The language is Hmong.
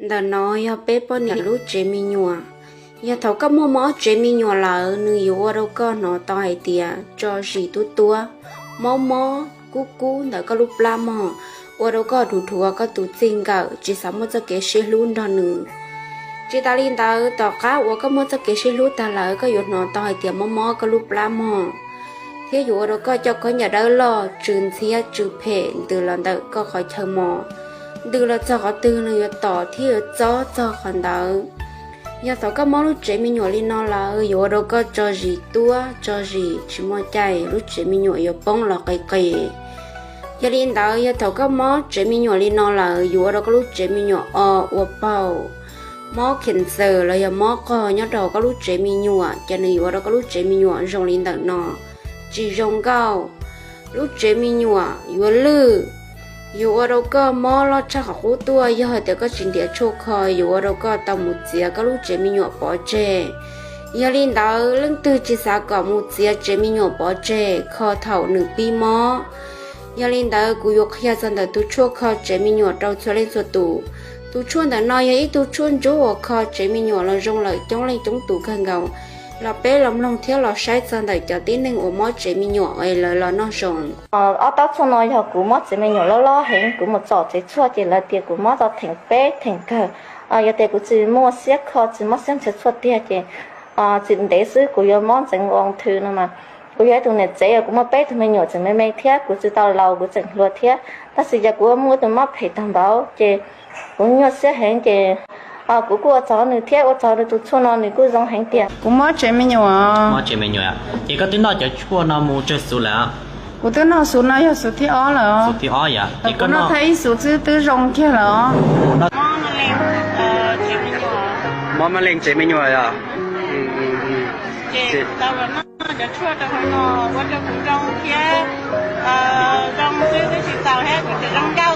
Ntawm no yog peb poj niam lub tsev me nyuam. Yog thaum koj muaj mob tsev me nyuam lawm, nws yuav ua rau koj hnov tau hais tias tso zis tuab tuab, mob mob kub kub ntawm koj lub plab mog, ua rau koj dhuav dhuav koj tus txij nkawm, tsis xav muaj txoj kev sib hlub nrog nws. Tsis tas li ntawd, tom qab uas koj muaj txoj kev sib hlub tag lawm, koj yuav hnov tau hais tias mob mob koj lub plab mog, thiab yuav ua rau koj coj khaub ncaws dawb loj tsw ntxhiab tsw phem ntws los ntawm koj qhov chaw mos, ntws los txog qhov twg nws yuav tom thiab yuav txob txog qhov ntawd. Yog thaum koj mob lub tsev me nyuam li no lawm, yuav ua rau koj tso zis tuab tso zis tsis muaj caij, lub tsev me nyuam yuav poob los qis qis. Yog li ntawd, yog thaum koj mob tsev me nyuam li no lawm, yuav ua rau koj lub tsev me nyuam o ua paug. Mob cancer los yog mob qog nyob rau koj lub tsev me nyuam, ces nws yuav ua rau koj lub tsev me nyuam zoo li ntawm no, tsis zoo nkauj. Lub tsev me nyuam yuav lwj, yuav ua rau koj mob loj tshaj qhov qub tuaj yog hais tias koj tsis ntiav tshuaj kho, yuav ua rau koj tau mus txiav koj lub tsev me nyuam pov tseg. Yog li ntawd, leej twg tsis xav kom mus txiav tsev me nyuam pov tseg kho thaum nws pib mob, yog li ntawd kuv yuav qhia txog ntawm tus tshuaj kho tsev me nyuam rau txhua leej txhua tus. Tus tshuaj ntawm no yog ib tug tshuaj ntsuab uas kho tsev me nyuam los zoo lawm coob leej coob tus kawg nkaus, los peb los mloog thiab los saib txog ntawm cov tib neeg uas mob tsev me nyuam es lawv los noj zoo. Ob taub tshuaj no yog kuv mob tsev me nyuam loj loj heev, kuv mus txom tsev tshuaj ces lawv tias kuv mob tau theem peb theem kawg. Yog tias kuv tsis muaj siab kho, tsis mob siab nrhiav tshuaj tiag ces tsis ntev xwb kuv yuav mob ntxeev ua thw no mas. Kuv yog ib tug niam tsev uas kuv muaj peb tug me nyuam tseem me me thiab kuv tsis tau laus, kuv tseem hluas thiab, tab sis yog kuv muaj tus mob phem tag npaum ces kuv nyuaj siab heev ces kuv kuj ua tsaug nws thiab ua tsaug nws tus tshuaj no nws kuj zoo heev tiag. Kuv mob tsev me nyuam. Mob tsev me nyuam. Ces koj twb noj cov tshuaj no mus tsawg xuv lawm? Kuv twb noj xuv no yog xuv thib ob lawm. Xuv thib ob yom? Ces koj noj tau ib xuv xwb twb zoo kiag lawm. Mob mab leej tsev me nyuam yom? Ces tau los noj cov tshuaj rau hauv no ua rau kuv zoo thiab, zoo xwb twb tsis txaus thiab kuv tseem zoo nkauj.